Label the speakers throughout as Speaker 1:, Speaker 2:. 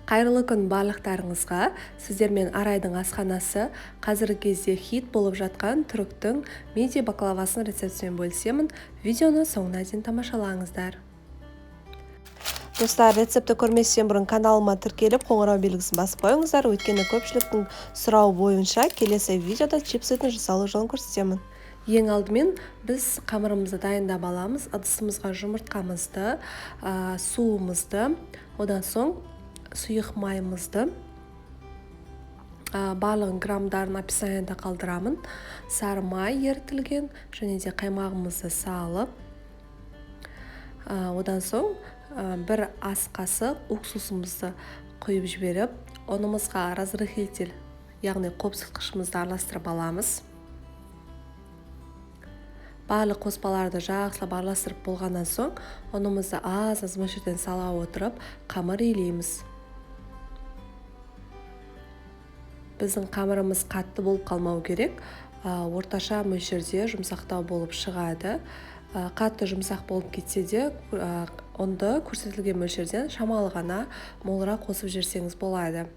Speaker 1: Қайырлы күн барлықтарыңызға. Сіздермен Арайдың асханасы. Қазіргі кезде хит болып жатқан түріктің мидия баклавасының рецептімен бөлісемін. Видеоны соңына дейін тамашалаңыздар. Достар, рецептті көрместен бұрын каналыма тіркеліп, қоңырау белгісін басып қойыңыздар. Өйткені көпшіліктің сұрауы бойынша келесі видеода чипсыдің жасалу жолын көрсетемін. Ең алдымен біз қамырымызды дайындап аламыз. Ыдысымызға жұмыртқамызды, суымызды, одан соң сұйық майымызды, барлығын граммдарын описанияда қалдырамын. Сары май ерітілген және де қаймағымызды салып, одан соң бір ас қасық уксусымызды құйып жіберіп, ұнымызға разрыхлитель, яғни қопсытқышымызды араластырып аламыз. Барлық қоспаларды жақсылап араластырып болғаннан соң, ұнымызды аз-аз мөлшерден сала отырып, қамыр илейміз. Біздің қамырымыз қатты болып қалмау керек, орташа мөлшерде жұмсақтау болып шығады. Қатты жұмсақ болып кетсе де, ұнды көрсетілген мөлшерден шамалы ғана молырақ қосып жіберсеңіз болады.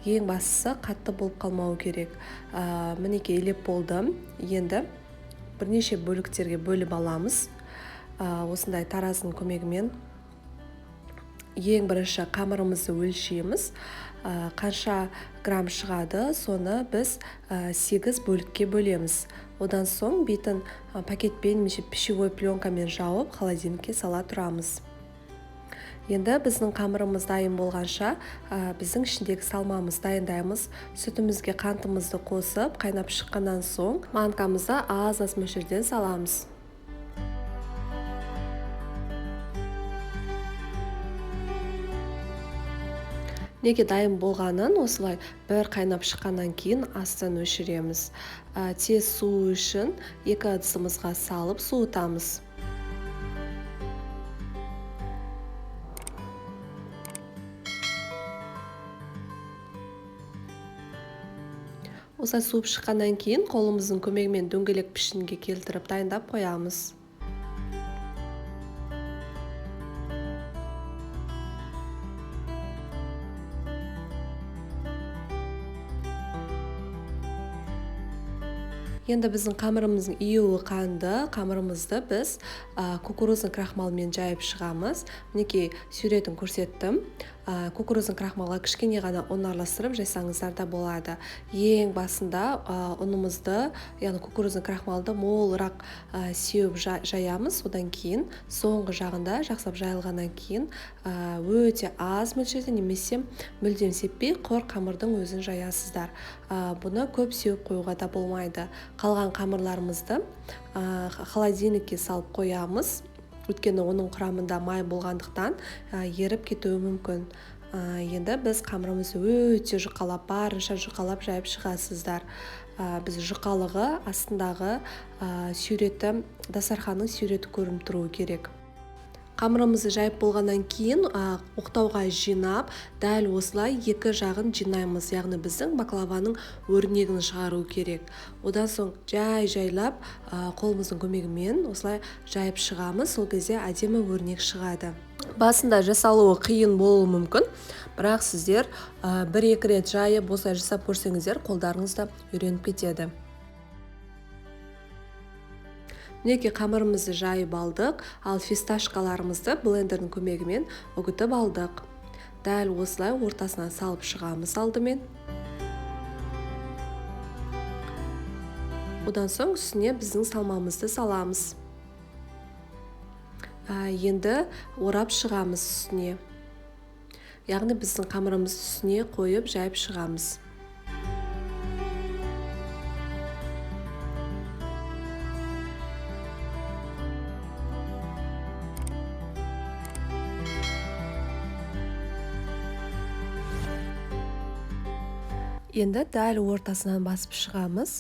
Speaker 1: Ең бастысы қатты болып қалмау керек. Мінекей илеп болдым. Енді бірнеше бөліктерге бөліп аламыз. Осындай таразының көмегімен ең бірінші қамырымызды өлшейміз. Қанша грамм шығады, соны біз 8 бөлікке бөлеміз. Одан соң бетін пакетпен немесе пищевой пленкамен жауып, холодильникке сала тұрамыз. Енді біздің қамырымыз дайын болғанша, біздің ішіндегі салмамызды дайындаймыз. Сүтімізге қантымызды қосып, қайнап шыққаннан соң манкамызды аз-аз мөлшерден саламыз. Неге дайын болғанын осылай бір қайнап шыққаннан кейін астын өшіреміз. Тез суу үшін екі ыдысымызға салып суытамыз. Осылай суып шыққаннан кейін қолымыздың көмегімен дөңгелек пішінге келтіріп дайындап қоямыз. Енді біздің қамырымыздың июі қанды. Қамырымызды біз кукурузный крахмалмен жайып шығамыз. Мінекей суретін көрсеттім. Кукурузный крахмалға кішкене ғана ұн араластырып жайсаңыздар да болады. Ең басында ұнымызды, яғни кукурузный крахмалды молырақ сеуіп жаямыз. Одан кейін соңғы жағында жақсылап жайылғаннан кейін өте аз мөлшерде немесе мүлдем сеппей құр қамырдың өзін жаясыздар. Бұны көп сеуіп қоюға да болмайды. Қалған қамырларымызды холодильникке салып қоямыз. Өйткені оның құрамында май болғандықтан еріп кетуі мүмкін. Енді біз қамырымызды өте жұқалап, барынша жұқалап жайып шығасыздар. Біз жұқалығы астындағы суреті, дастарханның суреті көрініп тұруы керек. Қамырымызды жайып болғаннан кейін, оқтауға жинап, дәл осылай екі жағын жинаймыз, яғни біздің баклаваның өрнегін шығару керек. Одан соң жай-жайлап, қолымыздың көмегімен осылай жайып шығамыз, сол кезде әдемі өрнек шығады. Басында жасалуы қиын болуы мүмкін, бірақ сіздер бір-екі рет жайып осылай жасап көрсеңіздер, қолдарыңыз да үйреніп кетеді. Мінекей қамырымызды жайып алдық, ал фисташкаларымызды блендердің көмегімен үгітіп алдық. Дәл осылай ортасына салып шығамыз алдымен. Одан соң үстіне біздің салмамызды саламыз. Енді орап шығамыз үстіне. Яғни біздің қамырымызды үстіне қойып жайып шығамыз. Енді дәл ортасынан басып шығамыз.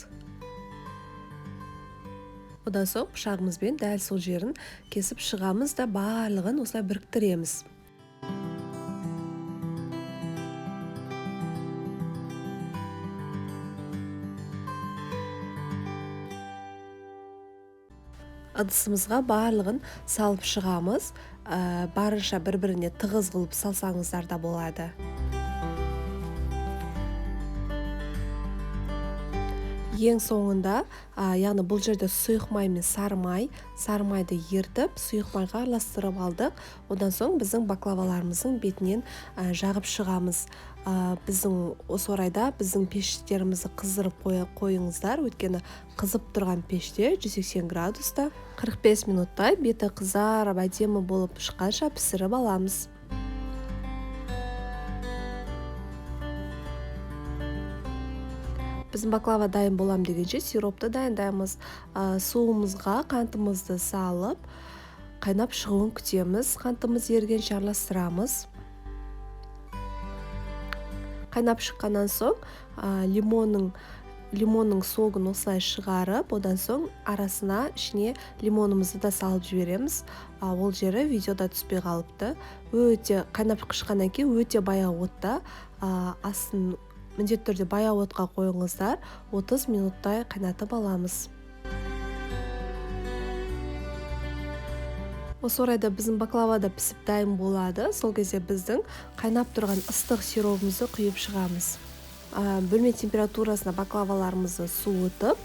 Speaker 1: Одан соң пышағымызбен дәл сол жерін кесіп шығамыз да барлығын осылай біріктіреміз. Ыдысымызға барлығын салып шығамыз. Барынша бір-біріне тығыз қылып салсаңыздар да болады. Ең соңында, яғни бұл жерде сұйық май мен сары май, сары майды ертіп, сұйық майға араластырып алдық. Одан соң біздің баклаваларымыздың бетінен жағып шығамыз. Біздің осы орайда біздің пештерімізді қыздырып қойыңыздар, өйткені қызып тұрған пеште 180 градуста 45 минуттай беті қызарып әдемі болып шыққанша пісіріп аламыз. Біздің баклава дайын болам дегенше сиропты дайындаймыз. Суымызға қантымызды салып, қайнап шығуын күтеміз. Қантымыз ергенше араластырамыз. Қайнап шыққаннан соң, лимонның согын осылай шығарып, одан соң арасына ішіне лимонымызды да салып жібереміз. Ол жері видеода түспей қалыпты. Өте қайнап шыққаннан кейін өте баяу отта, астын міндетті түрде баяу отқа қойыңыздар, 30 минуттай қайнатып аламыз. Осы орайда біздің баклава да пісіп дайын болады. Сол кезде біздің қайнап тұрған ыстық сиробымызды құйып шығамыз. Бөлме температурасына баклаваларымызды суытып,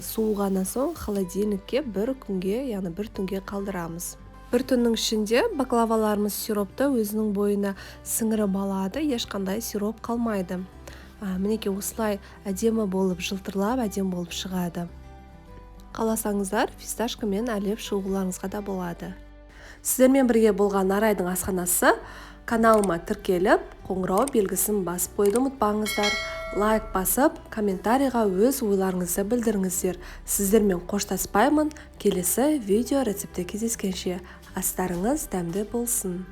Speaker 1: суығаннан соң холодильникке бір күнге, яғни бір түнге қалдырамыз. Бір түннің ішінде баклаваларымыз сиропты өзінің бойына сіңіріп алады, ешқандай сироп қалмайды. Мінекей осылай әдемі болып жылтырлап, әдемі болып шығады. Қаласаңыздар фисташкамен әрлеп шығуларыңызға да болады. Сіздермен бірге болған Арайдың асханасы. Каналыма тіркеліп, қоңырау белгісін басып қоюды ұмытпаңыздар. Лайк басып, комментарийға өз ойларыңызды білдіріңіздер. Сіздермен қоштаспаймын. Келесі видео рецептте кездескенше. Астарыңыз дәмді болсын.